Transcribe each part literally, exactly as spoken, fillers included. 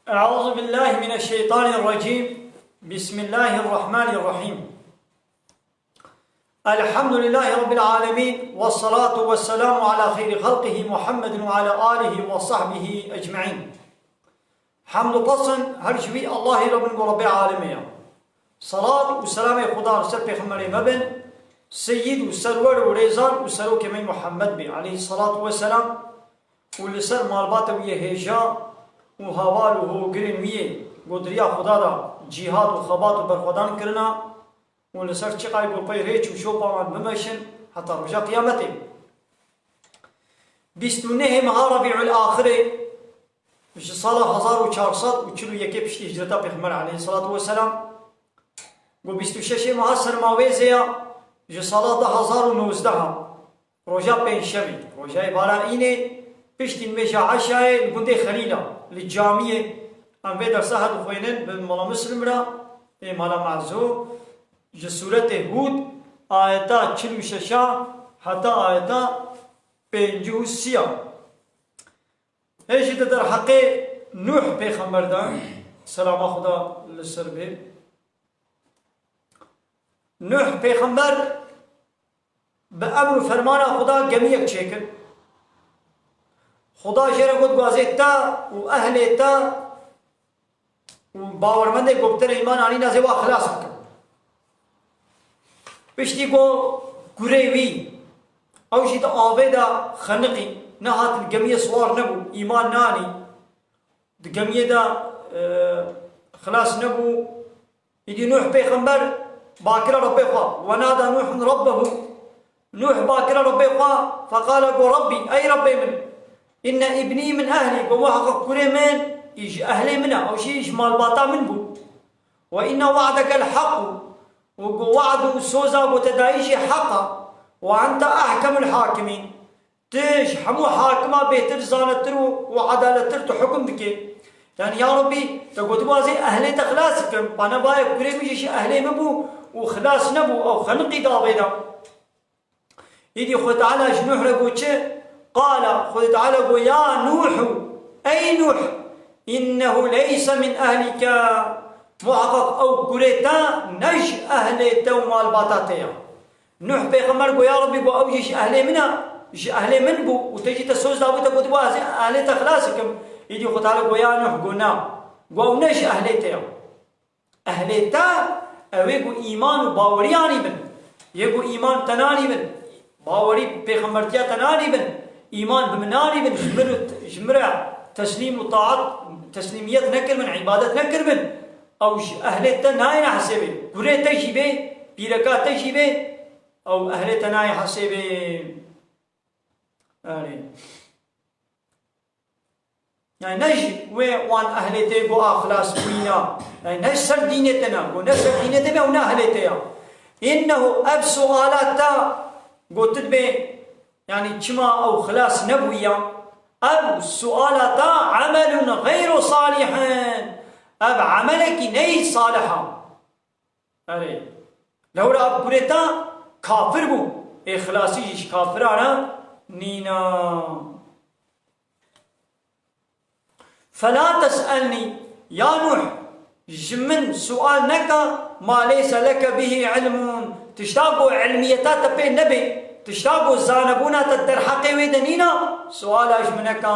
أعوذ بالله من الشيطان الرجيم. بسم الله الرحمن الرحيم. الحمد لله رب العالمين، والصلاة والسلام على خير خلقه محمد وعلى آله وصحبه أجمعين. Hemd û pesn her ji wî Allahî re bin ku Rebbê alemê ye. Salat û selamê Xuda li ser pêxemberê me bin, seyîd û serwer û rêzan û serokê me Muhammed bê aleyhî selatu weselam û li ser malbata wî yê hêja û heval û hogirên wî yê ku di riya Xuda de cîhad û xebat û berxwedan kirina û li ser çiqay ku pey rêç û şopa wan bimeşin heta roja qiyametê. Bîst û nehê meha Rebîul Axirê ji sala hezar û çar sed û çil û yekê piştî hicreta Pêxember aleyhî selatu weselam, ku bîst û şeşê meha Sermawêzê ya ji sala du hezar û nozdeh a, roja pêncşemê, rojayê bara înê, piştî nimêja eşayê li gundê Xelîla, li camiyê, em vê dersa he dixwênin bi Mala Muslim re, ê Mala Mezo, ji sûretê Hûd, ayeta çil û şeş a heta ayeta pêncî û sî a. Hê jî di derheqê Nûh pêxember de, selama Xuda li ser bê. Nûh pêxember bi emr û fermana Xuda gemiyek çêkir. Xuda jê re got, "Guazê te û ehlê te û bawermendê ku bi te re îman anîne, ez ê wa xilas bikim." Piştî ku kurê wî, ew jî di avê de xeniqî, nehat li gemiyê siwar nebû, îman nanî, di gemiyê de, e, xilas nebû. Îdî Nûh pêxember bakira Rebbê xwe. Wenada Nûhun Rebbehu. Nûh bakira Rebbê xwe, feqale, got, "Rebbî, ey Rebbê min, inne îbnî min ehlî, got, muheqeq kurê min, î ji ehlê min e, ew jî ji malbata min bû. Ve inne we'dekel heqû, û got, we'd û soza ku te dayî jî heq e, ve ente ehkemul hakimîn." Tu ji hemû hakima bêhtir, zanettir û, û edalettir tu hukm dikê. Yanî ya Rebbî, te gotibû ez ê ehlê te xilas bikim. Bana baye kurê min jî ji ehlê min bû û xilas nebû, ew xeniqî di avê de. Îdî Xwedê Teala ji Nûh re got çi? Qala, Xwedê Teala got, "Ya Nûhu, ey Nûh, innehu leyse min ehlike." Muheqeq ew kurê te ne ji ehlê te û malbata te ya. Nuh pêxember got, "Ya Rebbî," got, "ew jî ji ehlê min e, ji ehlê min bû û te jî te soz dabû, te gotibû, ez ê ehlê te xilas bikim." Îdî Xwedê Teala got, "Ya Nuh," got, "na." Got, "Ew ne ji ehlê te ya." Ehlê te, ew ê ku îman û bawerî anî bin. Yê ku îman te nanî bin, bawerî pêxembertiya te nanî bin, îman bi min nanî bin, ji min û t-, ji min re teslîm û taat, teslîmiyet nekir bin, îbadet nekir bin. Ew ji ehlê te nayêne hesêbê. Kurê te jî bê, pîreka te jî bê, ew ehlê te nayê hesêbê. Erê. Yani ne ji wê wan ehlê te got a xilas bûyîna. Yani ne ji ser dînê te ne. Got ne ser dînê te be, ew ne ehlê te ya. Înnehu, ev suala te got dibe, yani çima ew xilas nebûya? Ev suala te emelun xeyru salihin. Ev emelekî neyî salih a. Erê. Lewra ev kurê te kafir bû. Ê xilasî jî ji kafiran e nîna. Fela tes'elnî, ya Nuh, ji min sual neke, ma leyse leke bihî ilmun, tişta ku ilmiyeta te pê nebê, tişta ku zanebûna te derheqê wê de nîna, suala ji min neke.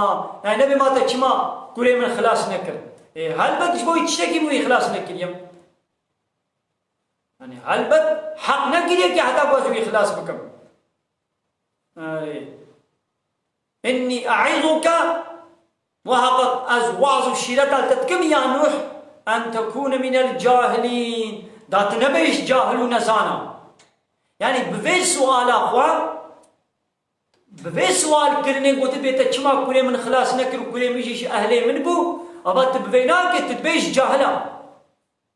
Yani nebê ma te çima kurê min xilas nekir. Ê, helbet ji bo wî tiştekî min wî xilas nekiriye. Yani helbet heq nekiriye ki heta ku ez wî xilas bikim. Erê. Innî e'izuke, muheqeq ez waz û şîreta li te dikim ya Nuh, en tekûne minel cahilîn, da tu nebê ji cahil û nezana. Yani bi vê suala xwe, bi vê sual kirinê gotibê te çima kurê min xilas nekir û kurê min jî ji ehlê min bû, ava tu bi vê nakê, tu dibê ji cahila.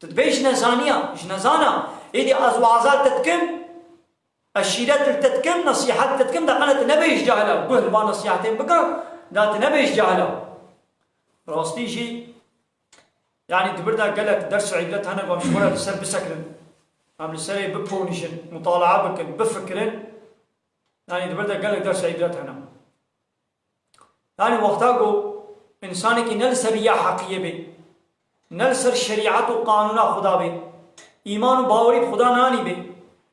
Tu dibê ji nezaniya, ji nezana. Êdî ez waza te dikim, ez şîret li te dikim, nesîhet te dikim, de qene tu nebê ji cahila. Guh li van nesîhetên bike, da tu nebê ji cahila. Rastî jî, yani di vir de gelek ders û îbret hene, ku em ji xwe re li ser bisekirin. Em li serê biponîjin, mutalaa bikin, bifikirin. Yani di vir de gelek ders û îbret hene. Yani wexta ku însanekî ne li ser riya heqiyê bê, ne li ser şerîet û qanûna Xuda bê, îman û bawerî bi Xuda nanî bê,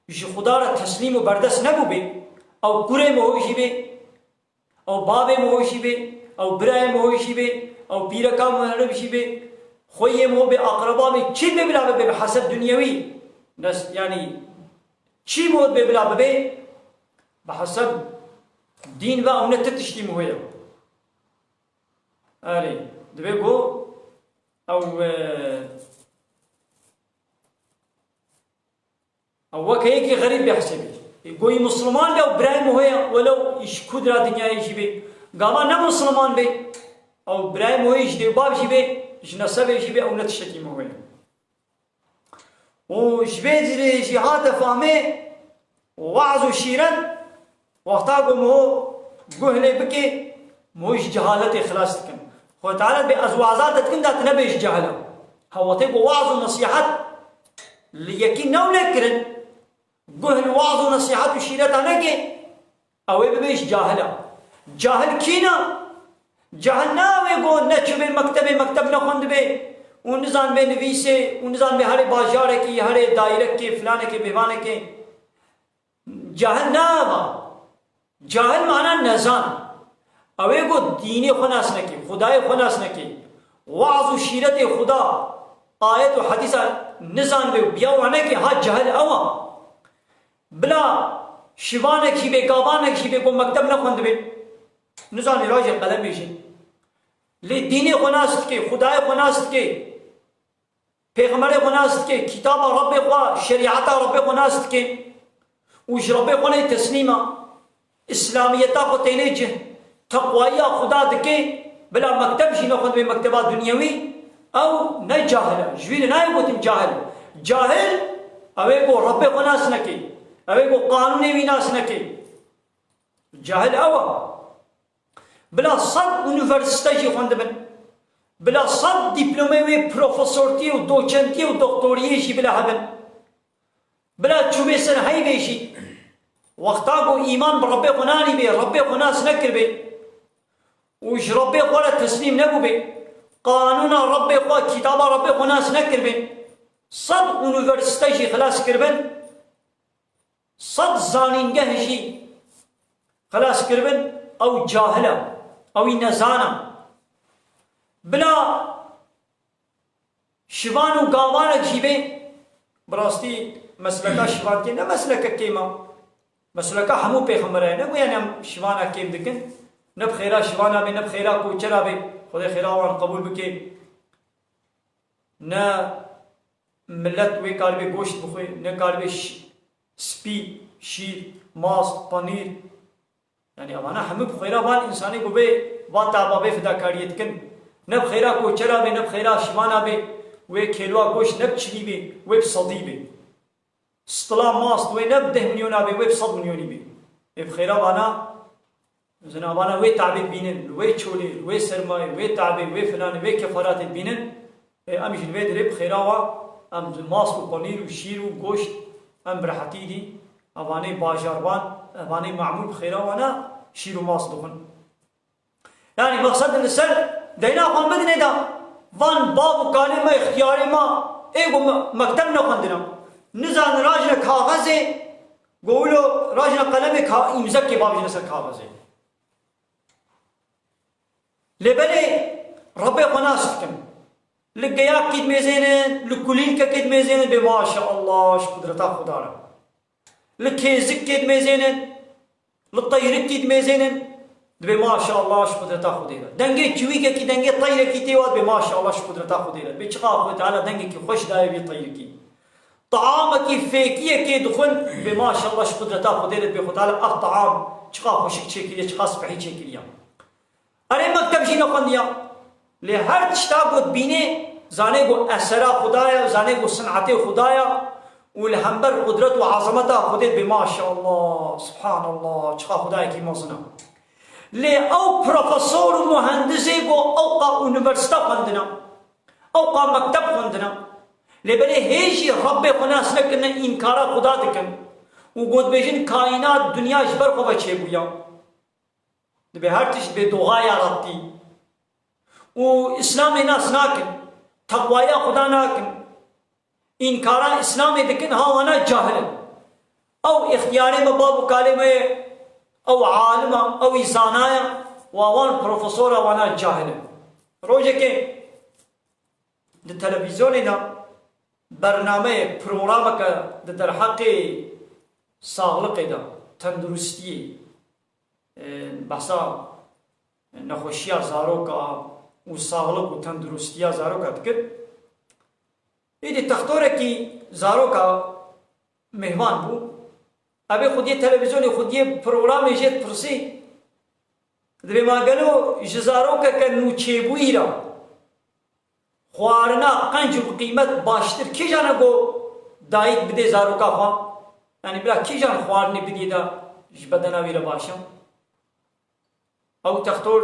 ji Xuda re teslîm û berdest nebû bê, ew kurê Mihû jî bê, ew bavê Mihû jî bê, ew birayê Mihû jî bê, ew pîreka Mihû jî bê, xweyê Mihû bê, aqreba bê, çi bê bila bibe bi heseb dunyewî. Des, yanî çi Mihû bê bila bibe, bi heseb dîn ve ew ne ti tiştî Mihû ye. Erê, divê ku ew, e, ew weke yekî xerîb bê hesabê. Goyî Musliman be ew birayê Mihû ye, welew ji ku dira dinyayê jî bê. Gava ne Musliman bê, ew birayê Mihû jî bê, bav jî bê, ji nesebê jî bê, ew ne tiştekî Mihû ye. Û ji vê dirê jî hate famê, waz û şîret, wexta ku Mihû guh lê bike, Mihû ji cehaletê xilas dikin. Xwedê Teala bê ez waza te dikim da tu nebê ji cehila. Ha wextê ku waz û nesîhet li yekî new lê kirin, guh li waz û nesîhet û şîreta neke, ew ê bibe ji cahila. Cahil kî ne? Cahil ne wê ku neçibê mektebê, mekteb nexwendibe û nizanibê nivîsê û nizanibê herê bajarekî, herê dairekê, filanekê, bêvanekê. Cahil ne eva. Cahil mana nezan. Ew ê ku dînê xwe nas neke, Xwedayê xwe nas neke, waz û şîretê Xuda, ayet û hedîsa nizanibê û biya wan neke, ha cahil ew a. Bila şivanek jî bê, gavanek jî bê ku mekteb nexwendibe, nizanê rajê qelemê jî. Lê dînê xwe nas dike, Xwedayê xwe nas dike, pêxemberê xwe nas dike, kitaba Rebbê xwe, şerîeta Rebbê xwe nas dike û ji Rebbê xwe nê teslîm a. Îslamiyeta xwe tênê cih, teqwayiya Xuda dike, bila mekteb jî nexwendibe, mekteba dunyewî, ew ne cahil e. Ji wî re nayê gotin cahil. Cahil, ew ê ku Rebbê xwe nas neke, ew ê ku qanûnê wî nas neke. Cahil ew e. Bila sed unîversîte jî xwendibin. Bila sed dîplomê wê profesortiyê û doçentiyê û doktoriyê jî bila hebin. Bila çûbê ser heyvê jî, wexta ku îman bi Rebbê xwe nanîbê, Rebbê xwe nas nekiribê û ji Rebbê xwe re teslîm nebûbê, qanûna Rebbê xwe, kitaba Rebbê xwe nas nekiribê, sed unîversîte jî xilas kiribin, sed zanîngeh jî xilas kiribin, ew cahil e, ew î nezan e. Bila şivan û gavanek jî bê, bi rastî mesleka şivankê ne mesleke kêm e. Mesleka hemû pêxemberan e. Ne ku yani em şivana kêm dikin. Ne bi xêra şivana bê, ne bi xêra koçera bê. Xwedê xêra wan qebûl bike. Ne milet wê karibê goşt bixwe, ne karibê ş-, spî, şîr, mast, panîr. Yani evana hemû bi xwêra van, însanê ku bê van taba bê fidakariyê dikin. Ne bi xêra koçera bê, ne bi xêra şivana bê, wê kêlwa goşt ne bi çilî bê, wê bi sedî bê. Stila mast wê ne bi deh milyona bê, wê bi sed milyonî bê. Ê bi xêra vana, zina vana wê tabê dibînin, li wê çolê, li wê sermayê, wê tabê, wê filanê, wê kefaratê dibînin. Ê, em jî li vê dirê bi xêra wa, em mast û penîr û şîr û goşt, em bi rehetî dî, evanê bajarvan, evanê mamûl bi xêra wana şîr û mast dixwin. Yani mexsed li ser deyna xwe bidinê de, van bav û kalê me, ixtiyarê me, ê ku me-, mekteb nexwendine. Nizanin rajine kaxezê, ku wilo rajine qelemê ka-, îmzekê bavêjine ser kaxezê. Lê belê Rebbê xwe nas dikin. Li geyakî dimêzênin, li kulîlkekê dimêzênin, bê maşallah ji qudreta Xuda re. Li kêzikê dimêzênin, li teyrikî dimêzênin, dibê maşallah ji qudreta Xwedê re. Dengê çiwîkekî, dengê teyrekî tê wa dibê maşallah ji qudreta Xwedê re. Dibê çiqa Xwedê Teala dengekî xweş daye vî teyrikî. Taamekî fêkiyekê dixwin, dibê maşallah ji qudreta Xwedê re, dibê Xwedê Teala ev taam çiqa xweşik çêkiriye, çiqa spehî çêkiriye. Erê mekteb jî nexwendiya. Lê her tişta ku dibînê, zanê ku esera Xuda ye, zanê ku sinetê Xuda ye û li hember qudret û ezemeta Xwedê dibê maşallah, subhanallah, çiqa Xudayekî mezin e. Lê ew profesor û muhendisê ku ewqa unîversîte xwendine, ewqa mekteb xwendine, lê belê hê jî Rebbê xwe nas nekirine, înkara Xuda dikin û ku dibêjin kaînat, dinya ji ber xwe ve çêbûye. Dibê her tişt bê doğa yarattî. Û Îslamê nas nakin. teqwaya Xuda nakin. Înkara Îslamê dikin, ha wana cahil in. Ew îxtiyarê me, bab û kalê me ye, ew alim e, ew î zana ye, wa wan profesor e, wana cahil in. Rojekê di televîzyonê de bernameyê, programeke di derheqê saxliqê de, tenduristiyê, e, behsa nexweşiya zaroka û saxlik û tenduristiya zaroka dikir. Êdî textorekî zaroka mêvan bû. Evê xwediyê televîzyonê, xwediyê programê jê dipirsî. Dibê ma gelo ji zarokeke nûçêbûyî re xwarina qenc û bi qîmet baştir kîjan e ku dayik bidê zaroka xwe? Yanî bila kîjan xwarinê bidî de ji bedena wî re baş e? Ew textor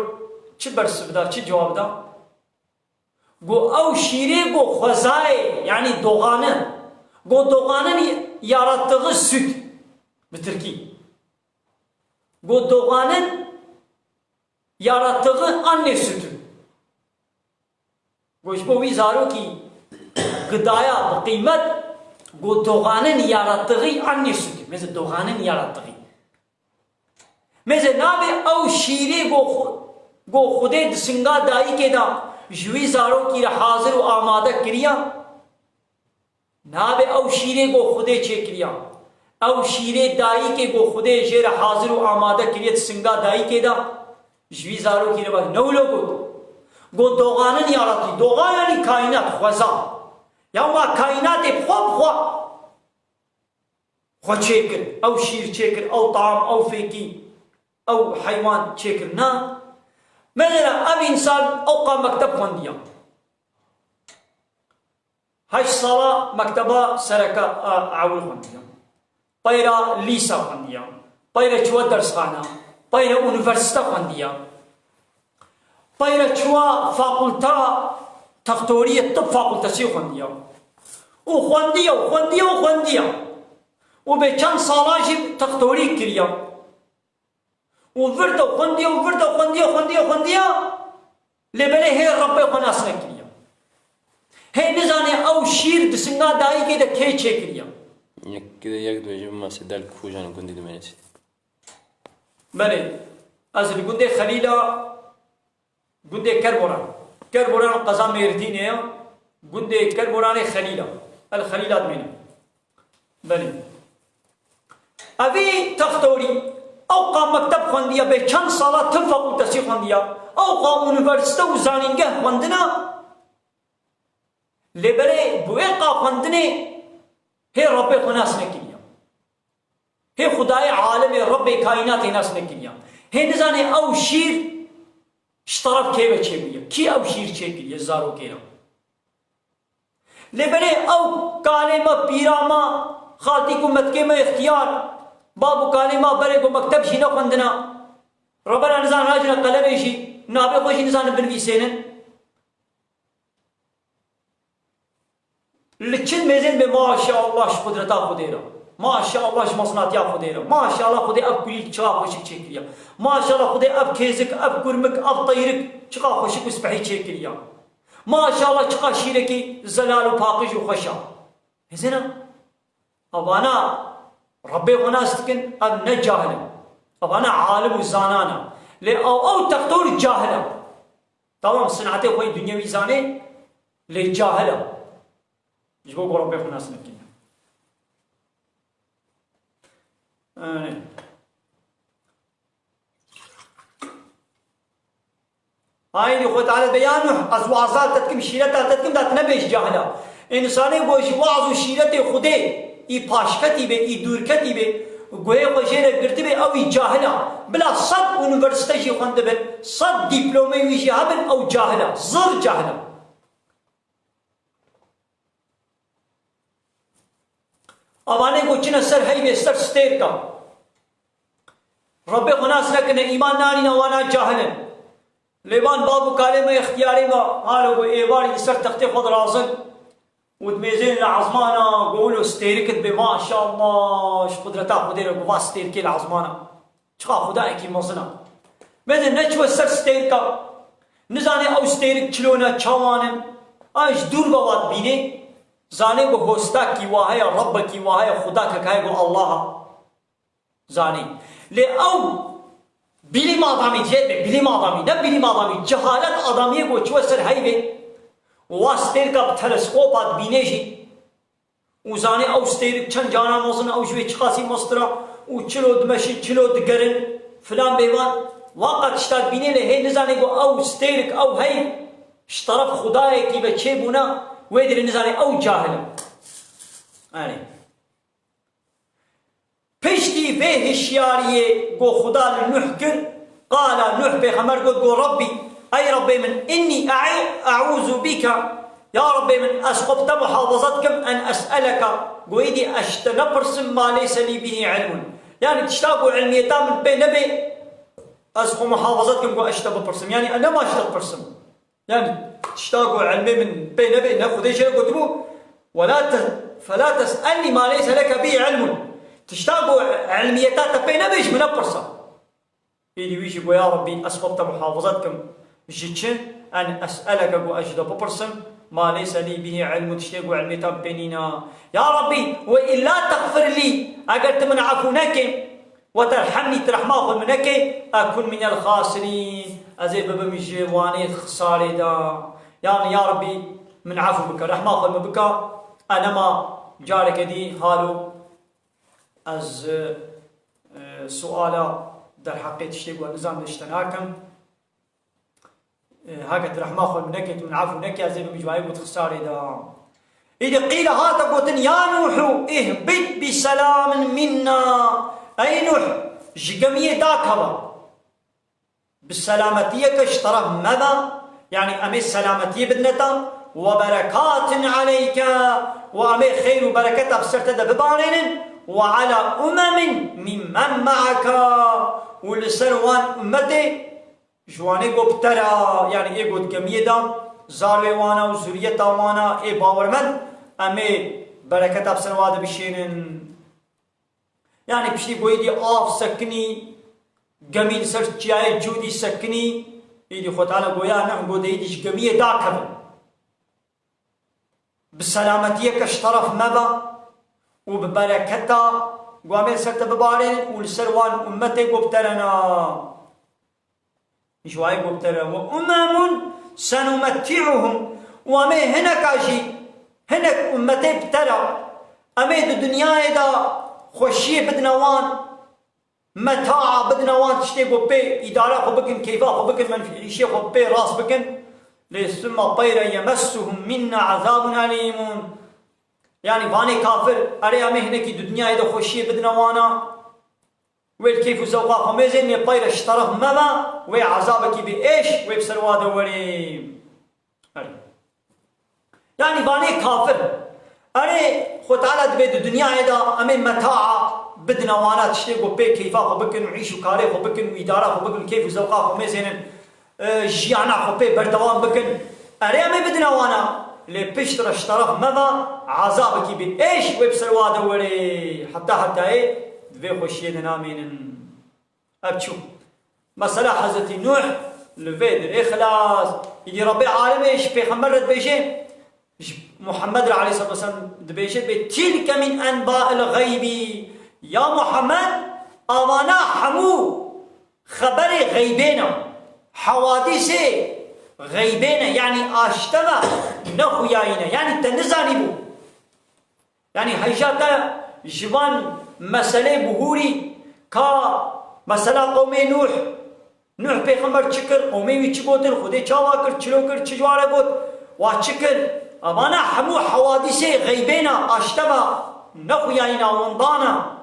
çi bersiv da, çi cewab da? Got, ew şîrê got xwezayê, yanî doğanın. Got, doğanın yarattığı süt. Bi tirkî. Got, doğanın yarattığı anne sütü. Got, ji bo wî zarokî gidaya bi qîmet, got, doğanın yarattığı anne sütü. Mesela doğanın yarattığı. Mêze nabê ew şîrê go xu-, go Xwedê di singa dayikê de ji wî zarokî re hazir û amade kiriya? Nabê ew şîrê go Xwedê çêkiriya. Ew şîrê dayikê go Xwedê jê re hazir û amade kiriye di singa dayikê de ji wî zarokî re baş. Ne wilo got? Got doğanın yarattığı. Doğa yanî kaînat, xweza. Ya wa kaînatê bi xwe bi xwe xwe çêkir, ew şîr çêkir, ew taam, ew fêkî, ew heywan çêkir. Na. Mesela ev însan ewqa mekteb xwendiya. Heşt sala mekteba sereke, a, ewil xwendiya. Peyra lîsa xwendiya. Peyra çûwa dersxana. Peyra unîversîte xwendiya. Peyre çûwa fakulta textoriyê, tib fakultesî xwendiya. Û xwendiya û xwendiya û xwendiya. Û bê çend sala jî textorî kiriya. Û virda xwendiya û virda xwendiya, xwendiya, xwendiya. Lê belê hê Rebbê xwe nas nekiriya. Hê nizane ew şîr di singa dayikê de kê çêkiriya. Yek, yek dibêje bimase del kûjan gundî dimênî. Belê. Ez li gundê Xelîla, gundê Kerboran. Kerboran qeza Mêrdînê ya. Gundê Kerboranê Xelîla. El Xelîla dimênim. Belê. Evî textorî, ewqa mekteb xwendiya, bê çend sala tib fakultesî xwendiya, ewqa unîversîte û zanîngeh xwendina, lê belê bi wê qa xwendinê hê Rebbê xwe nas nekiriya. Hê Xwedayê alemê, Rebbê kaînatê nas nekiriya. Hê nizane ew şîr ji teref kê ve çêbûye. Kî ew şîr çêkiriye zarokê re? Lê belê ew kalê me, pîra me, xaltî ku metkê me ixtiyar, bab û kalê me berê ku mekteb jî nexwendina. Rebena nizane nacine qelemê jî, navê xwe jî nizane binivîsênin. Li çin mêzên bê maşallah ji qudreta Xwedê re. Maşallah ji mezinatiya Xwedê re. Maşallah Xwedê ev kulîlk çiqa xweşik çêkiriye. Maşallah Xwedê ev kêzik, ev kurmik, ev teyrik çiqa xweşik û spehî çêkiriye. Maşallah çiqa şîrekî zelal û paqij û xweş e. Mêzêna. Evana Rebbê xwe nas dikin, ev ne cahil in. Evana alim û zanan e. Lê ew, ew textor cahil e. Tamam, sinetê xwe yê dunyewî zanê, lê cahil e. Ji bo ku Rebbê xwe nas nekiriye. Ee, Aynî Xwedê Teala be ya Nuh, ez waza te dikim, şîreta te dikim, da tu nebêj cahil e. Însanê ku ji waz û şîretê Xwedê î paşketî be, î dûrketî be, guhê xwe jê re girtî be, ew î cahil e. Bila sed unîversîte jî xwendibin, sed dîplomeyê wî jî hebin, ew cahil e. Zir cahil e. Evanê ku çine ser heyvê, ser stêrka, Rebbê xwe nas nekirine, îman nanîne, wana cahil in. Lê van bab û kalê me, ixtiyarê me, halo ku êvarî li ser textê xwe dirazin û dimêzên li ezmana, ku wilo stêrikê dibê, maşallah, ji qudreta Xwedê re ku va stêrikê li ezmana. Çiqa Xwedayekî mezin e. Mêze neçûye ser stêrka. Nizane ew stêrik çilo ne, çawan in. An ji dûr ve wa dibînê, zanê ku hostakî wa heye, Rebbekî wa heye, Xudakek heye ku Allah a. Zanê. Lê ew bilîm adamî, cihê me, bilîm adamî, ne bilîm adamî, cehalet adamiyê ku çûye ser heyvê, wa stêrka bi teleskopa dibînê jî, û zanê ew stêrik çend caran mezin e, ew ji wê çiqasî mestir e, û çilo dimeşin, çilo digerin, filan bêvan. Waqet tişta dibînê lê hê nizanê ku ew stêrik, ew heyv ji teref Xudayekî ve çêbûne, wê dirê nizanê ew cahil e. Erê. Piştî vê hişyariyê ku Xuda li Nuh kir, qala Nuh pêxember got, got, Rabbî, ey Rabbê min, innî e'û-, e'ûzu bîke, ya Rabbê min, ez xwe bi te muhafazet dikim, en es'eleke, got, îdî ez ji te nepirsim, ma leyse lî bihî ilmun. Yanî tişta ku ilmiyeta min pê nebê, ez xwe muhafazet dikim, got, ez ji te bipirsim. Yanî ez nema ji te dipirsim. Yanî, tişta ku ilmê min pê nebê, ne Xwedê jê re gotibû, "Wela te-, fela tes'elnî ma leyse leke bî ilmun." Tişta ku ilmiyeta te pê nebê, ji min nepirse. Êdî wî jî got, "Ya Rabbî, ez xwe bi te muhafaza dikim." Ji çi? "En es'eleke," got, "ez ji te bipirsim, ma leyse lî bihî ilmun," tiştê ku ilmê te pê nîne. "Ya Rabbî, we illa texfir lî," eger tu min efû nekê, "Ve terhemnî, tu rehma xwe min nekê, ekun minel xasirîn, ez ê bibim ji wanê xisarê de." Yanî, ya Rabbî, min efû bike, rehma xwe min bike, ez nema careke dî halo ez, e, suala derheqê tiştê ku ez nizanim ji te nakim. E, heke tu rehma xwe min nekê, tu min efû nekê, ez ê bibim ji wanê ku di xisarê de. Îdî qîle hate gotin, "Ya Nûhu, ihbit bi selamin minna." Ey Nûh, ji gemiyê dakeve. Bi selametiyeke ji teref me ve, yanî em ê selametiyê bidine te, "ve berekatin aleyke," û em ê xeyr û bereketa bi ser te de bibarênin, "ve ala umemin mimmen me'eke," û li ser wan ummetê Ji wanê ku bi te re, yanî ê ku di gemiyê de, zarwê wan e û zuriyeta wan e, ê bawermend, em ê bereketa bi ser wa de bişênin. Yanî piştî ku êdî av sekinî, gemî li ser çiyayê Cûdî sekinî, êdî Xwe Teala goya Nuh got, êdî ji gemiyê dakevin. Bi selametiyeke ji teref me ve û bi bereketa ku em ê li ser te bibarênin û li ser wan ummetê ku bi te re ne. Ji wayê ku bi te re, "Ve umemun senumetti'uhum," û em ê hineka jî, hinek ummetê bi te re, em ê di dinyayê de xweşiyê bidine wan, metaa bidine wan, tiştê ku pê îdara xwe bikin, keyfa xwe bikin, menfî îşê xwe pê rast bikin. Lê summa teyre yemessuhum minna azabun elîmun. Yanî vanê kafir, erê em ê hinekî di dinyayê de xweşiyê bidine wana. Wê li keyf û zewqa xwe mêzên, lê peyre ji teref me ve, wê ezabekî bi êş, wê bi ser wa de werê. Erê. Yanî vanê kafir. Erê, Xwe Teala dibê di dinyayê de em ê metaa bidine wana, tiştê ku pê keyfa xwe bikin û îş û karê xwe bikin û îdara xwe bikin, keyf û zewqa xwe mêzênin. E, jiyana xwe pê berdewam bikin. Erê, em ê bidine wana. Lê pişt re ji teref me ve ezabekî bi êş wê bi ser wa de werê. Heta hetayê di vê xweşiyê de namênin. Ev çû. Mesela Hezretî Nuh li vê dirê xilas. Îdî Rebbê alemê ji pêxember re dibêje, ji Muhammed re aleyhissalatu vesselam dibêje, dibê, "Tilke min enba'il gaybi." Ya Muhammed, avana hemû xeberê xeybê ne, hewadîsê xeybê ne, yanî a ji te ve nexuyayî ne, yanî te nizanîbû. Yanî heyja te ji van meselê bihûrî ka mesela qewmê Nûh, Nûh pêxember çi kir, qewmê wî çi gotin, Xwedê çawa kir, çilo kir, çi ji wan re got, wa çi kir, evana hemû hewadîsê xeybê ne, a ji te ve nexuyayî ne, winda ne.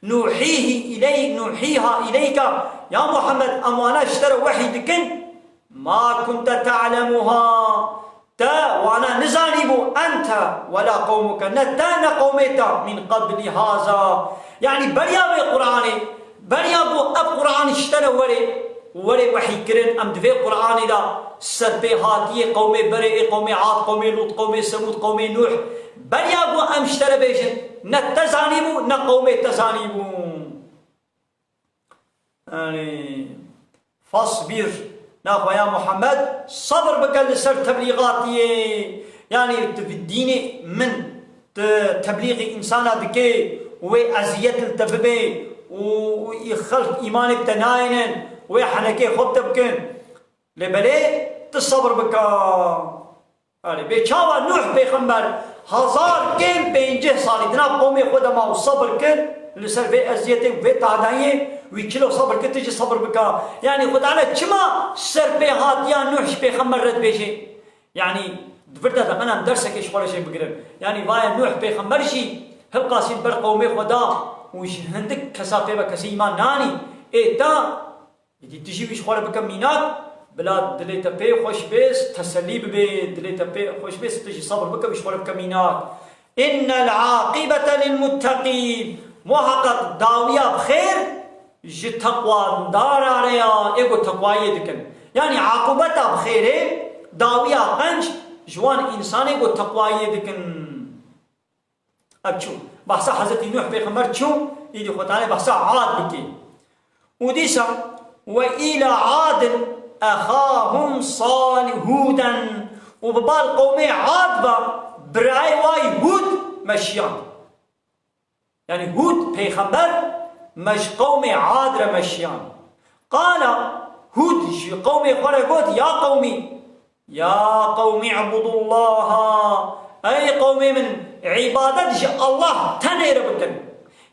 Nuhîhî îley-, nuhîha îleyke, ya Muhammed, em wana ji te re wehî dikin. Ma kunte te'lemuha. Te wana nizanîbû, ente wela qewmuke, ne te ne qewmê te, min qebli haza. Yanî beriya vê Qur'anê, beriya ku ev Qur'an ji te re were, were wehî kirin, em di vê Qur'anê de serpêhatiyê qewmê berê, ê qewmê Ad, qewmê Lût, qewmê Semûd, qewmê Nûh, beriya ku em ji te re bêjin, ne te zanîbû, ne qewmê te zanîbû. Yanî, fasbir, naxwe ya Muhammed, sabir bike li ser teblîgatiyê. Yanî tu bi dînê min, tu teblîxî însana dikê, wê eziyet li te bibê û, û xelk îmanê bi te nayênin, wê henekê xwe bi te bikin. Lê belê tu sebir bike. Erê, bê çawa Nuh pêxember hezar kêm pêncî salî di nav qewmê xwe de ma û sebir kir, li ser vê eziyetê û vê tadayiyê wî çilo sebir kir, tu jî sebir bike. Yanî Xwe Teala çima ser pê hatiya Nuh ji pêxember re dibêje? Yanî, di vir de, de qenem dersekê ji xwe re jê bigirin. Yanî, vaye Nuh pêxember jî hilqasî li ber qewmê xwe da û ji hindik kesa pê ve kesê îman nanî. Ê ta, êdî tu jî wî ji xwe re bike mînak, bila dilê te pê xweş bê, tesellî bibê, dilê te pê xweş bê, tu jî sebir bike, wî ji xwe re bike mînak. Innel aqîbete lil muttaqîn. Muheqeq dawiya bi xêr ji teqwandaran re ya, ê ku teqwayiyê dikin. Yanî aqûbeta bi xêrê, dawiya qenc ji wan însanê ku teqwayiyê dikin. Ev çû. Behsa Hezretî Nuh pêxember çû, îdî Xwe Teala behsa Ad bikê. Û dîsa, "Ve îla Adin ehahum Salih-, Hûden." Û bi bal qewmê Ad ve birayê wayî Hûd meşiyan. Yanî Hûd pêxember me ji qewmê Ad re meşiyan. Qala Hûd ji qewmê xwe re got, "Ya qewmî, ya qewmî ibudullaha, ey qewmê min, îbadet ji Allah tenê re bikin."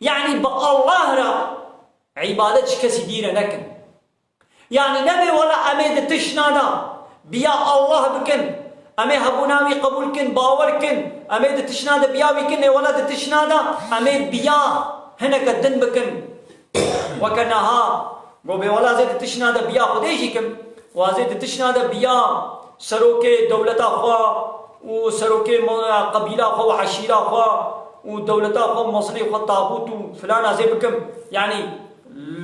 Yanî bi Allah re îbadet ji kesî dî re nekin. Yanî nebe wela em ê di tişna de biya Allah bikin, em ê hebûna wî qebûl kin, bawer kin, em ê di tişna de biya wî kin, ê wela di tişna de em ê biya hineke din bikin. Weke niha, go bê wela zê di tişna de biya Xwedê jî kim, wa zê di tişna de biya serokê dewleta xwe û serokê mo-, qebîla xwe û eşîra xwe û dewleta xwe, mezilê xwe, taxût û filana zê bikim. Yanî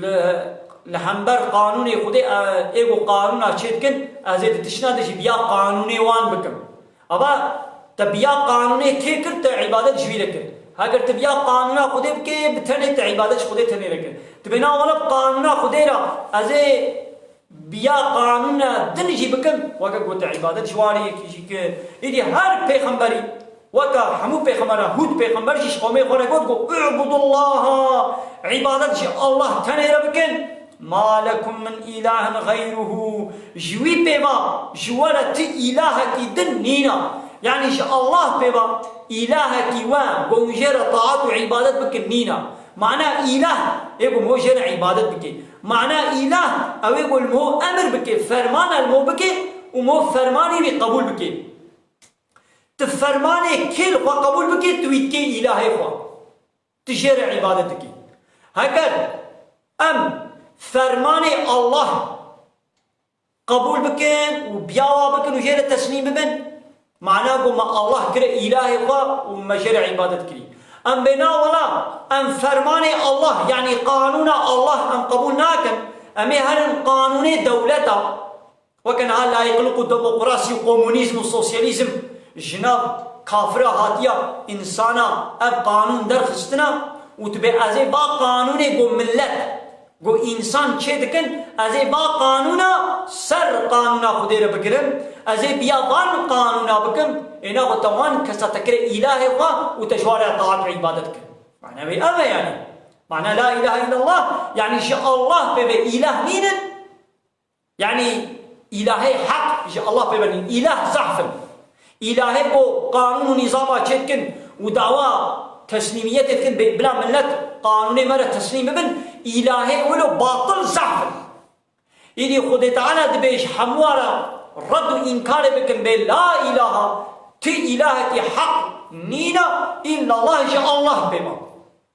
li, li hember qanûnê Xwedê, e, ê ku qanûna çê dikin, ez ê di tişna de jî biya qanûnê wan bikim. Ava te biya qanûnê kê kir, te îbadet ji wî re kir. Heger tu biya qanûna Xwedê bikê, bi tenê te îbadet ji Xwedê tenê re kir. Tu bê na wela bi qanûna Xwedê re, ez ê biya qanûna din jî bikim, weke ku te îbadet ji warê yekî jî kir. Îdî her pêxemberî, weke hemû pêxemberan, Hûd pêxember jî ji qewmê xwe re got, got, "U'budullaha, îbadet ji Allah tenê re bikin. Ma lekum min ilahin xeyruhu." Ji wî pê ve ji we re ti îlahekî din nîna. Yanî ji Allah pê ve îlahekî we, ku hûn jê re taat û îbadet bikin, nîna. Mana îlah, ê ku mo jê re îbadet bike. Mana îlah, ew ê ku li mo emir bike, fermana li mo bike û mo fermanê wî qebûl bike. Tu fermanê kê li xwe qebûl bike, tu wî dikê îlahê xwe. Tu jê re îbadet dikî. Heger em fermanê Allah qebûl bikin û biya wa bikin û jê re teslîm bibin, mana ku me Allah kire îlahê xwe û me jê re îbadet kirî. Em bê na wela, em fermanê Allah, yanî qanûna Allah em qebûl nakin, em ê herin qanûnê dewleta, weke niha layîqlik û demokrasî û komunîzm û sosyalîzm ji nav kafira hatiya însana ev qanûn derxistina û tu bê ez ê va qanûnê ku millet, ku însan çê dikin, ez ê va qanûna ser qanûna Xwedê re bigirim, ez ê biya van qanûna bikim, êna xwe te wan kesa te kire îlahê xwe û te ji wan re taat û îbadet kir. Mana wê ev e yanî. Mana la îlahe îllallah, yanî ji Allah pê ve îlah nînin, Yanî îlahê heq ji Allah pê ve nîn. Îlah zehf in. Îlahê ku qanûn û nîzama çê dikin û dawa teslîmiyetê dikin, bê-, bila millet qanûnê me re teslîm bibin, îlahê wilo batil zehf in. Îdî Xwedê Teala dibêj hemû re red û înkarê bikin bê la îlaha, ti îlahekî heq nîna, îllallah ji Allah pê ve.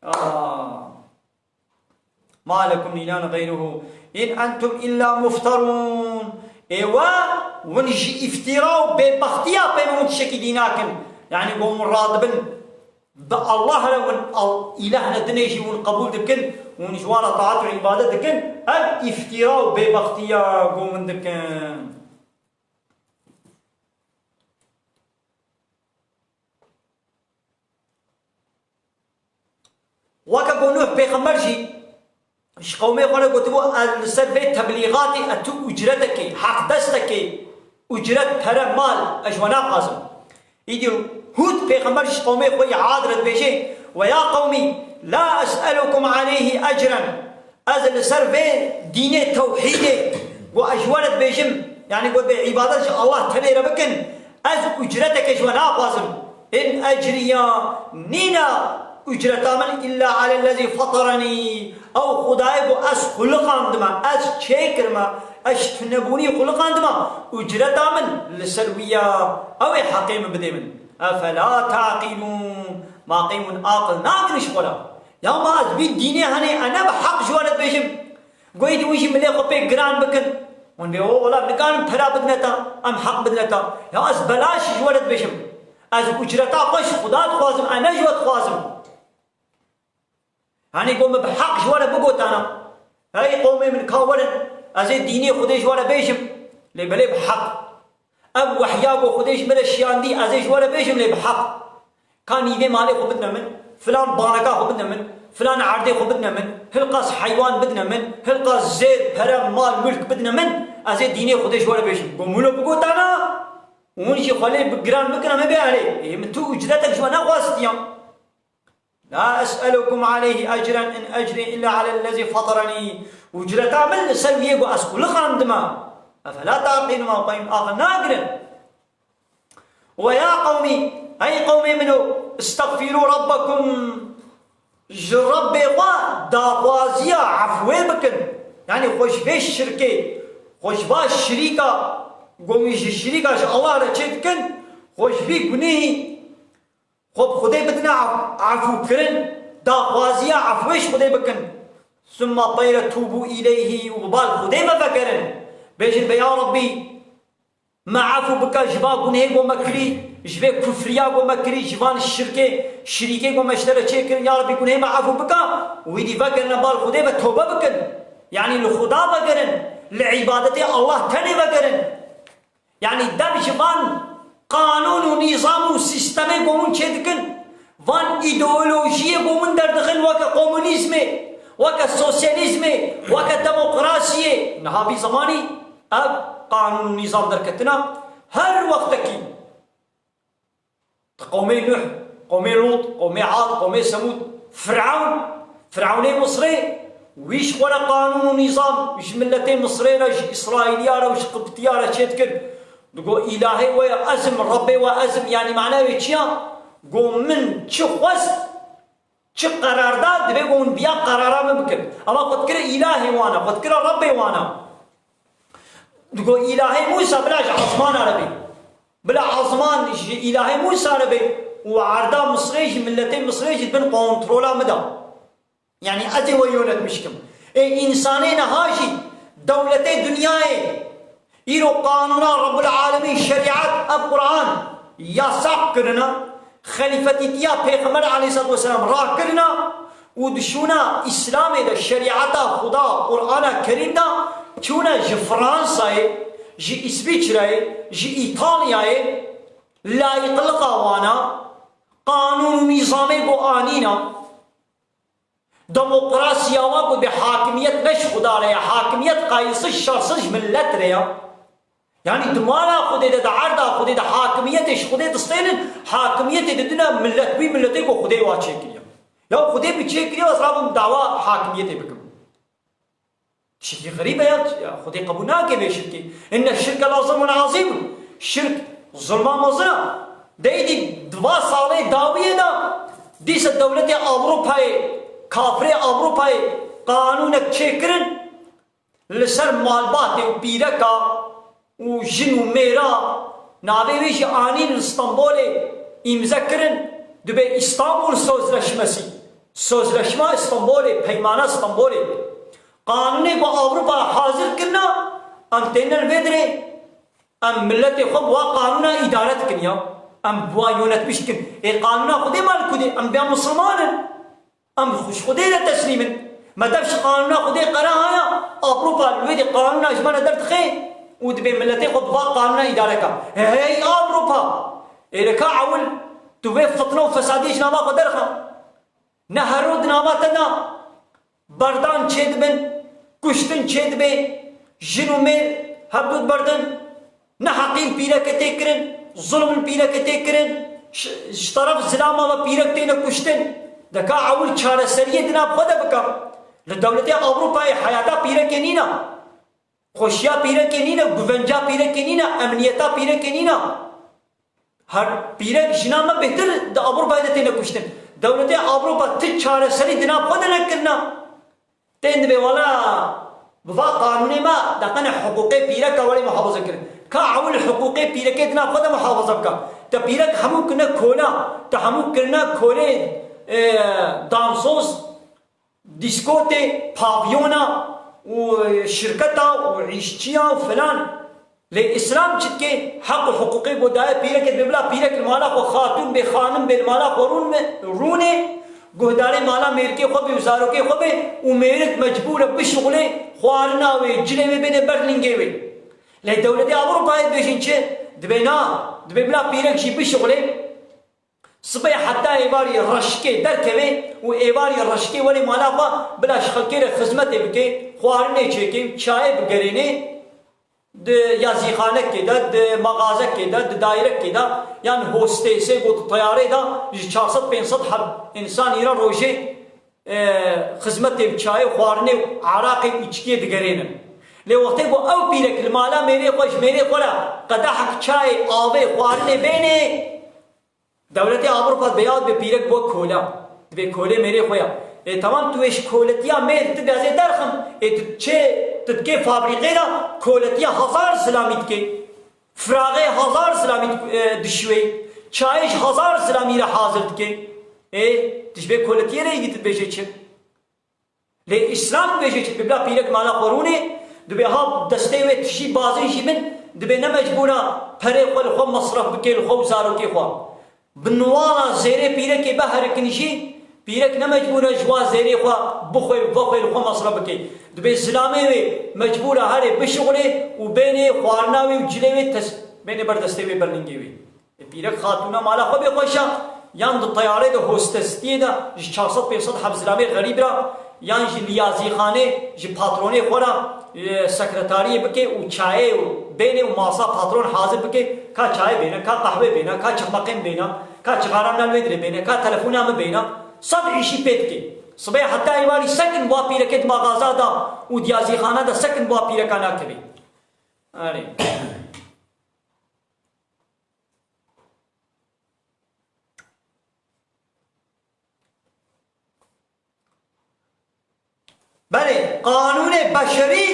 Aa. Ma lekum min ilahin xeyruhu in entum illa mufterun. Ê we, win ji îftîra û bêbextiya pê min win tiştekî dî nakin. Yanî ku win radibin bi Allah re win al-, îlehne dinê jî win qebûl dikin, win ji wan re taat û îbadet dikin, ev îftîra û bêbextiya ku win dikin. Weke ku Nuh pêxember jî ji qewmê xwe re gotibû, "Ez li ser vê teblîxatê ez tu ucretekê, heqdestekê, ucret, pere, mal, ez ji we naxwazim." Îdî Hûd pêxember ji qewmê xwe yî Ad re dibêje, "Ve ya qewmî, la es'elukum aleyhi ecren." Ez li ser vê dînê tewhîdê ku ez ji we re dibêjim, yanî ku dê îbadet ji Allah tenê re bikin, ez ucreteke ji we naxwazim. "In ecriya", nîna ucreta min, "illa alellezî fetarenî." Ew Xwedayê ku ez xuliqandime, ez çêkirime, ez ji tunebûnî xuliqandime, ucreta min li ser wî ya, ew ê heqê min bidê min. Efela taqîlûn? Ma qey hûn aqil nagrin ji xwe re? Ya ma ez vî dînê henê, e ne bi heq ji we re dibêjim. Goyê dî hûn jî milê xwe pê giran bikin. Hûn bê, "O, wela nikarin pera bidine te, em heq bidine te." Ya ez belaş ji we re dibêjim. Ez ucreta xwe ji Xuda dixwazim, e ne ji we dixwazim. Hanî ku min bi heq ji we re bigotana, "Hey qewmê min, ka werin, ez ê dînê Xwedê ji we re bêjim, lê belê bi heq. Ev wehya ku Xwedê ji min re şiyandî, ez ê ji we re bêjim, lê bi heq. Ka nîvê malê xwe bidine min, filan baneka xwe bidine min, filan erdê xwe bidine min, hilqas heywan bidine min, hilqas zêr, pere, mal, mulk bidine min, ez ê dînê Xwedê ji we re bêjim." Ku min wilo bigotana, hûn jî xwe lê bi giran bikin, em ê bê erê. Ê, min tu ucretek ji we nexwastiya. "La es'elukum aleyhi ecren, in ecri illa alellezî fetarenî." Ucreta min li ser wî yê ku ez xuliqandime. Efela taqîlûn? Ma qey hûn aqil nagrin? "Ve ya qewmî, ey qewmê min o, istexfîrû rabbekum." Ji Rebbê xwe daxwaziya efwê bikin. Yanî xwe ji vê şirkê, xwe ji va şirîka, ku hûn ji şirîka ji Allah re çêdikin, xwe ji vî gunehî Xwe bi Xwedê bidine ef-, efûkirin, daxwaziya efwê ji Xwedê bikin. Summa peyre tûbû îleyhî, û bi bal Xwedê me vegerin. Bêjin, "Be ya Rebbî, me efû bike ji va gunehê ku me kirî, ji vê kufriya ku me kirî, ji van şirkê, şirîkê ku me ji te re çêkirin, ya Rebbî gunehê me efû bike." Wî dî vegerine bal Xwedê ve tobe bikin. Yanî li Xuda vegerin, li îbadetê Allah tenê vegerin. Yanî dem ji van qanûn û nîzam û sîstemê ku hûn çêdikin, van îdeolojiyê ku hûn derdixin weke komunîzmê, weke sosyalîzmê, weke demokrasiyê, niha vî zemanî ev qanûn û nîzam derketina her wextekî. Qewmê Nuh, qewmê Lût, qewmê Ad, qewmê Semûd, Firewn, Firewnê Misrê, wî ji xwe re qanûn û nîzam ji miletê Misrê re, ji Îsraîliya re û ji Qibtiya re çêdikir. Digo, "Îlahê we ya ez im, Rebbê we ez im." Yanî mana wê çi ya? Go, "Min çi xwest, çi qerar da, divê ku hûn bi ya qerara min bikin." Ama xwe dikire îlahê wan e, xwe dikire Rebbê wan e. Digo, "Îlahê Mûsa bila ji ezmana re bê. Bila ezman ji îlahê Mûsa re bê û erda Misrê jî, miletê Misrê jî bin kontrola min de. Yanî ez ê we yönetmiş kim." Ê însanê niha jî, dewletê dinyayê, îro qanûna Rebbul Alemîn, şerîet, ev Quran, yasak kirina, xelîfetîtiya Pêxember aleyhisselatu vesselam rakirina û di şûna Îslamê de, şerîeta Xuda, Qur'ana Kerîm de, çûne ji Fransayê, ji Îsvîçreyê, ji Îtalyayê layîqliqa wana, qanûn û nîzamê ku anîna, demokrasiya wa ku bê hakimiyet ne ji Xuda re ye, hakimiyet qayilsiz, şersiz ji millet re ye. Yanî di mala Xwedê de, di erda Xwedê de hakimiyetê ji Xwedê distênin, hakimiyetê didine millet, wî milletê ku Xwedê wa çêkiriye. Ya Xwedê bi çêkiriye, ez rabim dawa hakimiyetê bikim. Tiştekî xerîb e ya, ya Xwedê qebûl nake vê şirkê. Inne şirke la zulmun azîm. Şirk zulma mezin e. Deydî di va salê dawiyê de dîse dewletê Ewropayê, kafirê Ewropayê qanûnek çêkirin. Li ser malbatê û pîreka û jin û mêra navê wê jî anîn li Stenbolê îmze kirin, dibê Îstanbul Sözleşmesi. Sözleşma Stenbolê, Peymana Stenbolê. Qanûnê ku Ewropa hazir kirina, em têne li vê dirê, em miletê xwe bi wa qanûna îdare dikin ya. Em bi wa yönetmiş dikin. Ê qanûna Xwedê ma li ku dê? Em bê misilman in. Em ji Xwedê re teslîm in. Me dev ji qanûna Xwedê qere haya, Ewropa li wê dê qanûna ji me re derdixe û dibê miletê xwe bi va qanûna îdare ka. Hey Ewropa! Ê li ka ewil tu vê fitne û fesadiyê ji nava xwe derxe. Ne hero di nava te de berdan çêdibin, kuştin çêdibe, jin û mêr hevdû diberdin, neheqî li pîreke tê kirin, zulm li pîrekê tê kirin, ji, ji teref zilama ve pîrek têne kuştin. De ka ewil çareseriyê di nav xwe de bike. Li dewletê Ewropayê heyata pîrekê nîne. Xweşiya pîrekê nîne, guvenca pîrekê nîne, emniyeta pîrekê nîne. Her pîrek jina me bêhtir di Ewropayê de têne kuştin. Dewletê Ewropa ti çareserî di nav xwe de nekirine. Tên dibê wela bi va qanûnê me deqene hiqûqê pîreka welê muhafaza kirin. Ka ewil hiqûqê pîrekê di nav xwe de muhafaza bike. Te pîrek hemû kirine kola, te hemû kirine kolê, e, dansoz, dîskotê, pavyona û şirketa û îşçiya û filan. Lê Îslam çi dike? Heq û hiqûqê ku daye pîrekê, dibê bila pîrek li mala xwe, xatûn bê, xanim bê, li mala xwe rûn me, rûnê, guhdarê mala mêrikê xwe bê û zarokê xwe bê û mêrik mecbûr e bişuxulê, xwarina wê, cilê wê bêne ber lingê wê. Lê dewletê Ewropayê dibêjin çi? Dibê na, dibê bila pîrek jî bişuxulê. Sibê heta êvarî reşikê derkeve û êvarî reşikê welê mala xwe bila ji xelkê re xizmetê bike, xwarinê çêke, çayê bigerêne, di yazîxanekê de, di mexazekê de, di dairekê de, yan hostêsê ku di teyarê de ji çar sed pênc sed heb însanî re rojê, e, xizmetê çayê, xwarinê û eraqê û îçkiyê digerênin. Lê wextê ku ew pîrek li mala mêrê xwe, ji mêrê xwe re qedehek çayê, avê, xwarinê bênê, Dewletê Ewropa dibê ya dibê pîrek bo kola. Dibê kolê mêrê xwe ya. Ê, temam, tu ê ji koletiya mêr tu dibê ez ê derxim. Ê, tu çê, tu dikê fabrîqê de koletiya hezar zilamî dikê. Firaxê hezar zilamî dik-, e, dişuê. Çayê ji hezar zilamî re hazir dikê. Ê, tu ji vê koletiyê re yî tu dibêjê çi? Lê Îslam dibêje çi? Dibê bila pîrek mala xwe rûnê, dibê ha destê wê tişî bazin jî bin, dibê ne mecbûra perê xwe li xwe mesref bike, li xwe û zarokê xwe. Bi niwana zêrê pîrekê biherikin jî, pîrek ne mecbûr e ji wa zêrê xwe bixwe û vexwe li xwe mesref bike. Dibê zilamê wê mecbûr e herê bişuxulê û bênê xwarina wê û cilê wê tes-, bênê ber destê wê, ber lingê wê. E, pîrek xatûna mala xwe bê xweşa, yan di teyarê de, hostesiyê de, ji çar sed pênc sed heb zilamê xerîb re, yan jî li yazîxanê ji patronê xwe re, e, sekretariyê bike û çayê û bênê û masa patron hazir bike, ka çayê bêne, ka qehwê bêne, ka çeqmeqên bêne, ka çixara min li wê dirê bêne, ka telefona min bêne, sed îşî pê dike. Sibê heta êvarî sekin wa pîrekê di maxaza de û di yazîxana de sekin wa pîreka nakevê. Erê. Belê, qanûnê beşerî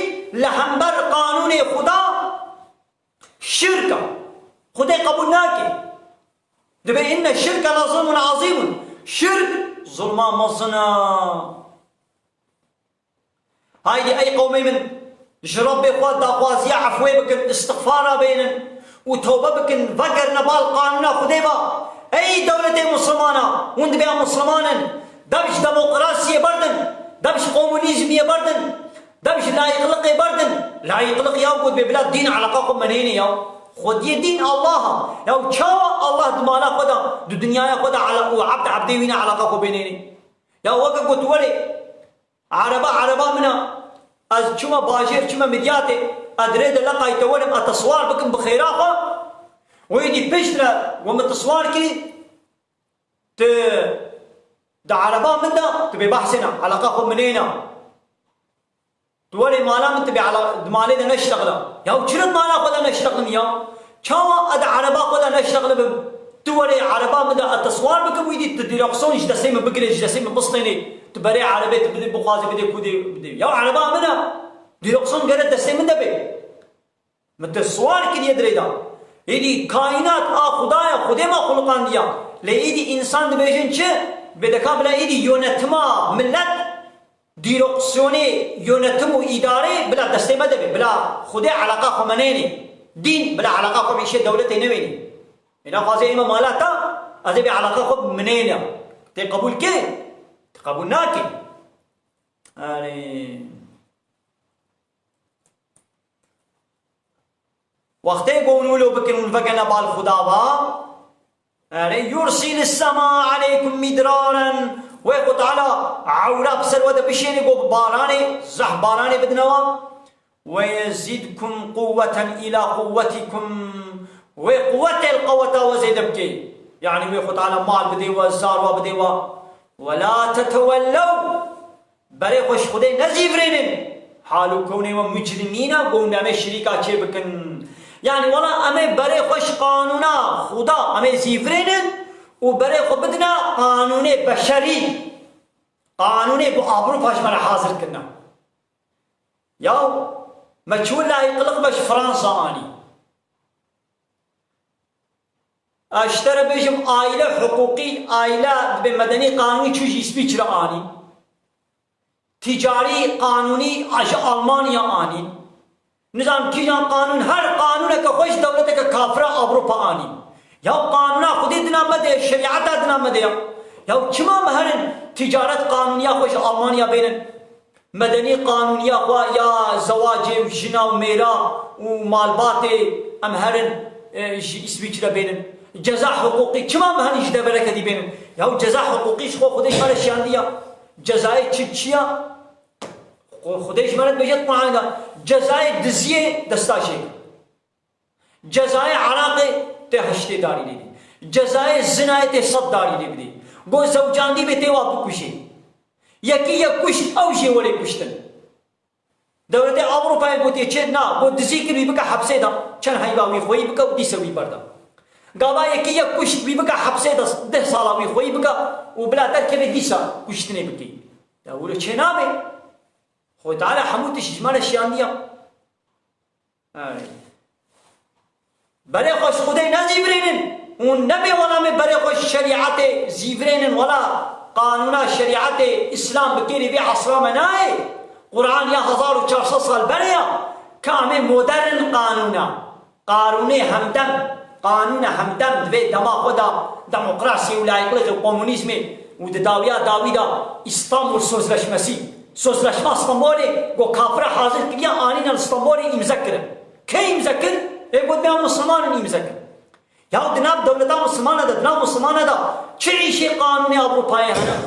li hember qanûnê Xuda şirk e. Xwedê qebûl nake. Dibê inne şirke le zulmun azîmun. Şirk zulma mezin e. Haydî ey qewmê min, ji Rebbê xwe daxwaziya efwê bikin, îstixfara bênin û tewbe bikin, vegerine bal qanûna Xwedê ve. Ey dewletê Mislimana, hûn dibê em Misliman in, dev ji demokrasiyê berdin, dev ji komunîzmiyê berdin, dev ji layiqliqê berdin. Layiqliq ya ku dibê bila dîn eleqa xwe menêne ya. Xwediyê dîn Allah e. Ya çawa Allah di mala xwe de, di dinyaya xwe de ele-, û ebd ebdê wî ne eleqa xwe bênêne? Ya weke ku tu werê, Ereba, ereba min e. Ez çima bajêr, çima Midyatê, ez dirê de leqay te werim, ez te siwar bikim bi xêra xwe. Wê dî piştre we min te siwar kî, tu di ereba min de, tu bê behsê ne, eleqa xwe minê ne. Tu werê mala min, tu bê ala-, di malê de neştexile. Ya çira di mala xwe de neştexilin ya? Çawa ez di ereba xwe de neştexilibim? Tu werê ereba min de ez te siwar bikim, wî dî tu dîreksiyon ji destê min bigirê, ji destê min bistênê. Tu berê erebê tu bidê, bixwazê bidê kûdê bidê. Ya ereba min e. Dîreksiyon gere destê min de bê. Min te siwar kiriye dirê de. Êdî kaînat a Xuda ye, Xwedê me xuliqandiya. Lê êdî însan dibêjin çi? Bê deka bila êdî yönetima millet Dîreksiyonê, yönetim û îdarê bila destê me de be, bila Xwedê eleqa xwe menênê. Dîn bila eleqa xwe bi îşê dewletê newênê. Ê naxwaze ême mala te, ez ê bê eleqa xwe minêne. Tê qebûl kê? Tê qebûl nake. Erê. Wextê ku hûn wilo bikin, hûn vegene bal Xuda va, erê, yursil sema aleykum midraren, wê Xwe Teala ewra bi ser we de bişêne, ku bi baranê, zehf baranê bidine we, we yezidkum quwweten ila quwwetikum, Wê quwetê li qeweta we zêde bike. Yanî wê Xwe Teala mal bidê we, zarwa bidê we. Wela tetewellew. Berê xwe ji Xwedê nezîvirênin. Hal û kewnê we mucrimîn e, ku hûn em ê şirîka çê bikin. Yanî wela em ê berê xwe ji qanûna Xuda em ê zîvirênin û berê xwe bidine qanûnê beşerî. Qanûnê ku Ewropa ji me re hazir kirine. Ya me çi layîqliq me ji Fransa anî? Ez ji te re bêjim, aile hiqûqî, aile dibê medenî qanûnî çû ji Îsvîçre anî. Ticarî qanûnî ji Almanya anî. Nizam kîjan qanûn, her qanûneke xwe ji dewleteke kafira Ewropa anî. Ya qanûna Xwedê dina me de, şerîeta dina me de ya. Ya çima me herin ticaret qanûniya xwe ji Almanya bênin? Medenî qanûniya xwe ya zewacê û jina û mêra û malbatê em herin, e, ji Îsvîçre bênin. Ceza hiqûqî çima em herin ji devereke dî bênin? Ya ceza hiqûqî ji xwe Xwedê ji me re şiyandiya. Cezayê çi çi ya? Xwe-, Xwedê ji me re dibêje di Qur'anê de. Cezayê diziyê desta jê. Cezayê Iraqê tê heştê darî lê bidî. Cezayê zinayê tê sed darî lê bidî. Got zewcandî bê tê wa bikujê. Yekî yek kuşt ew jê welê kuştin. Dewletê Ewropayê gotiye çi? Na, got dizî kir wî bike hepsê de. Çend heyva wî xweyî bike û dîse wî berda. Gava yekî yek kuşt wî bike hepsê de deh sala wî xweyî bike û bila derkeve dîsa kuştinê bikî. Ya wilo çê nabe. Xwedê Teala hemû tişt ji me re şiyandiya. Ay. Berê xwe ji Xwedê nezîvirênin. Hûn nebê wela me berê xwe ji şerîetê zîvirênin. Wela qanûna şerîetê Îslam bi kêrî vê esra me nayê. Quran ya hezar û çar sed sal berê ya. Ka em ê modern qanûna. Qanûnê hemdem. Qanûna hemdem divê dema xwe de demokrasiyê û layîqlixê û komunîzmê û di dawiya dawî de Îstanbul Sözleşmesi. Sözleşma Stenbolê ku kafira hazir kiriye, anîne li Stenbolê îmze kirin. Kê îmze kir? Ê ku dibê em Misliman in îmze kir. Ya di nav dewleta Mislimana de, di nav Mislimana de çi îşê qanûnê Ewropayê hene?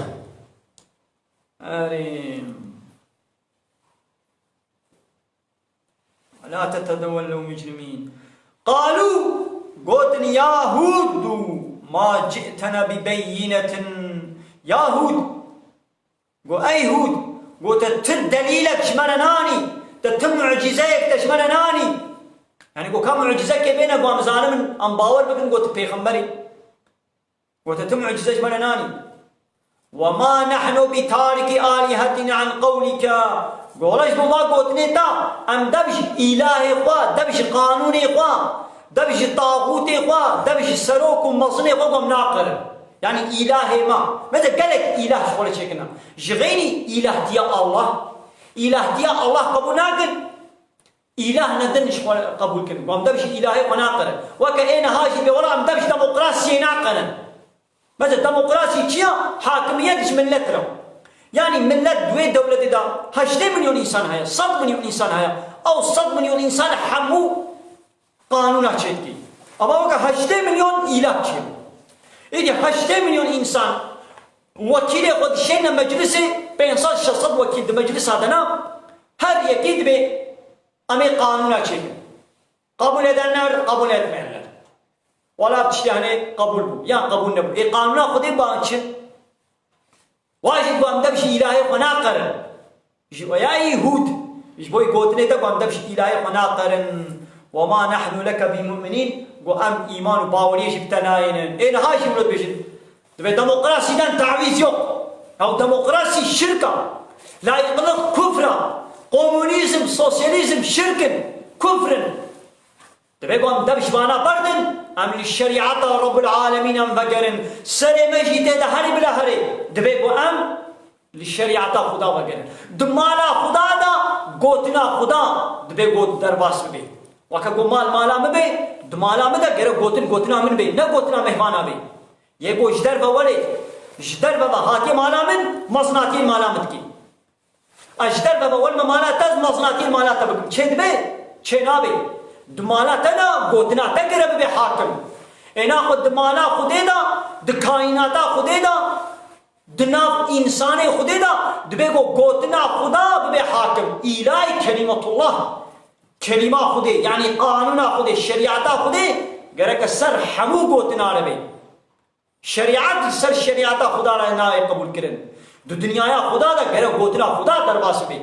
Erê. La tetewellew mucrimîn. Qalû, gotin ya Hûd, ma ci'tena bi beyyinetin. Ya Hûd, go ey Hûd, go te tu delîlek ji me re nanî, te tu mucîzeyek te ji me re nanî. Yanî go ka mucîzekê bêne, go em zanim in, em bawer bikin, go tu pêxember î. Go te tu mucîze ji me re nanî. Ve ma nehnu bi tariki alihetina an qewlike. Go wela ji bo va gotinê te, em dev ji îlahê xwe, dev ji qanûnê xwe, dev ji taxûtê xwe, dev ji serok û mezinê xwe gom naqirin. Yanî îlahê me. Mesela gelek îlah ji xwe re çêkirine. Ji xeynî îlahtiya Allah. Îlahtiya Allah qebûl nakin. Îlah ne din ji xwe qebûl kirin. Ku em dev ji îlahê xwe naqirin. Weke ê niha jî bê wela em dev ji demokrasiyê naqirin. Mesela demokrasî çi ya? Hakimiyet ji millet re. Yanî millet di wê dewletê de heştê milyon însan heye, sed milyon însan heye. Ew sed milyon însan hemû qanûna çêdikî. Ama weke heştê milyon îlah çêbû. Êdî heştê milyon însan wekîlê xwe dişêne meclisê, pênc sed şeş sed wekîl di meclisa de ne, her yekê dibê Em ê qanûna çêkin. Qebûl edenler, qebûl etmeyenler. Wala ev tiştê henê qebûl bû, yan qebûl nebû. Ê qanûna Xwedê ban çi? Wa jî ku em dev ji îlahê xwe naqerin. Ji oyayî Hûd, ji bo gotinê te ku em dev ji îlahê xwe naqerin. Ve ma nehnu leke bi mu'minîn, ku em îman û baweriyê jî bi te nayênin. Ê niha jî wilo dibêjin. Dibê demokrasîden tawîz yok. Ew demokrasî şirk a. Layîqlik kufr a. Komunîzm, sosyalîzm şirk in. Kufr in. Dibê ku em dev ji vana berdin, em li şerîeta Rabbul Alemîn em vegerin. Serê me jî tê de herî bila herê. Dibê ku em li şerîeta Xuda vegerin. Di mala Xuda de gotina Xuda dibê got derbas bibe. Weke ku mal mala min be, di mala min de gerek gotin gotina min be, ne gotina mehmana be. Yê ku ji derve welê, ji derve ve hatiye mala min, mezinatiyê mala min dikî. Ez ji derve ve welme mala te, ez mezinatiyê mala te bikim. Çê dibe? Çê nabe. Di mala te de gotina te gere bibe hakim. Êna xwe di mala Xwedê de, di kaînata Xwedê de, di nav însanê Xwedê de, dibe ku gotina Xuda bibe hakim. Îlahî kelimetullah. Kelîma Xwedê, yanî qanûna Xwedê, şerîeta Xwedê Gereke ser hemû gotina re be. Şerîet li ser şerîeta Xuda re nayê qebûlkirin. Di dinyaya Xuda de gerek gotina Xuda derbas be.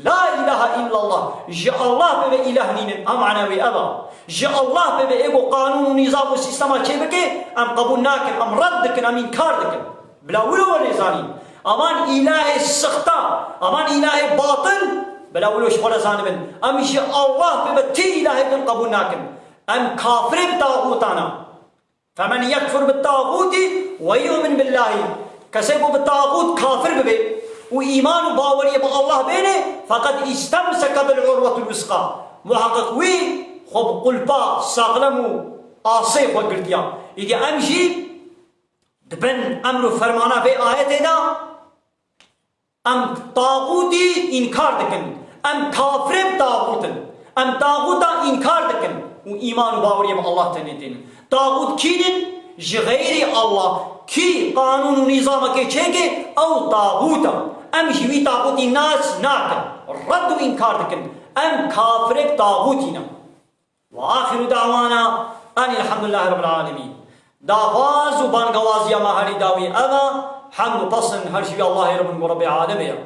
La ilahe illallah. Ji Allah bebe îlah nînin. A mana wê ev a. Ji Allah bebe ê ku qanûn û nîzam û sîstema çêbike, em qebûl nakin, em red dikin, em înkar dikin. Bila wilo welê zanîn. Aman îlahê sixta, aman îlahê batil, bila wilo ji xwe re zanibin. Em ji Allah bebe ti îlahê din qebûl nakin. Em kafirê bi taxûtan a. Femen yekfur bi taxûtî ve yu'min billahî. Kesê ku bi taxût kafir bibe û îman û baweriyê bi Allah bêne, feqed îstemseke bil urwetil wusqa. Muheqeq wî xwe bi qulpa saxlem û asê xwe girtiya. Îdî em jî di bin emr û fermana vê ayetê de Em taxûtî înkar dikin. Em kafirê bi taxût in. Em taxûta înkar dikin û îman û baweriyê bi Allah tenê tênin. Taxût kî nin? Ji xeyrî Allah kî qanûn û nîzamekê çêke, ew taxût e. Em jî wî taxûtî nas nakin. Red û înkar dikin. Em kafirê bi taxûtî ne. Ve axiru da'wana enil hamdülillahi rabbil alemin. Daxwaz û bangawaziya me herî dawî ev e, hemd û pesn her ji wî Allahê re bin ku Rebbê alemê ye.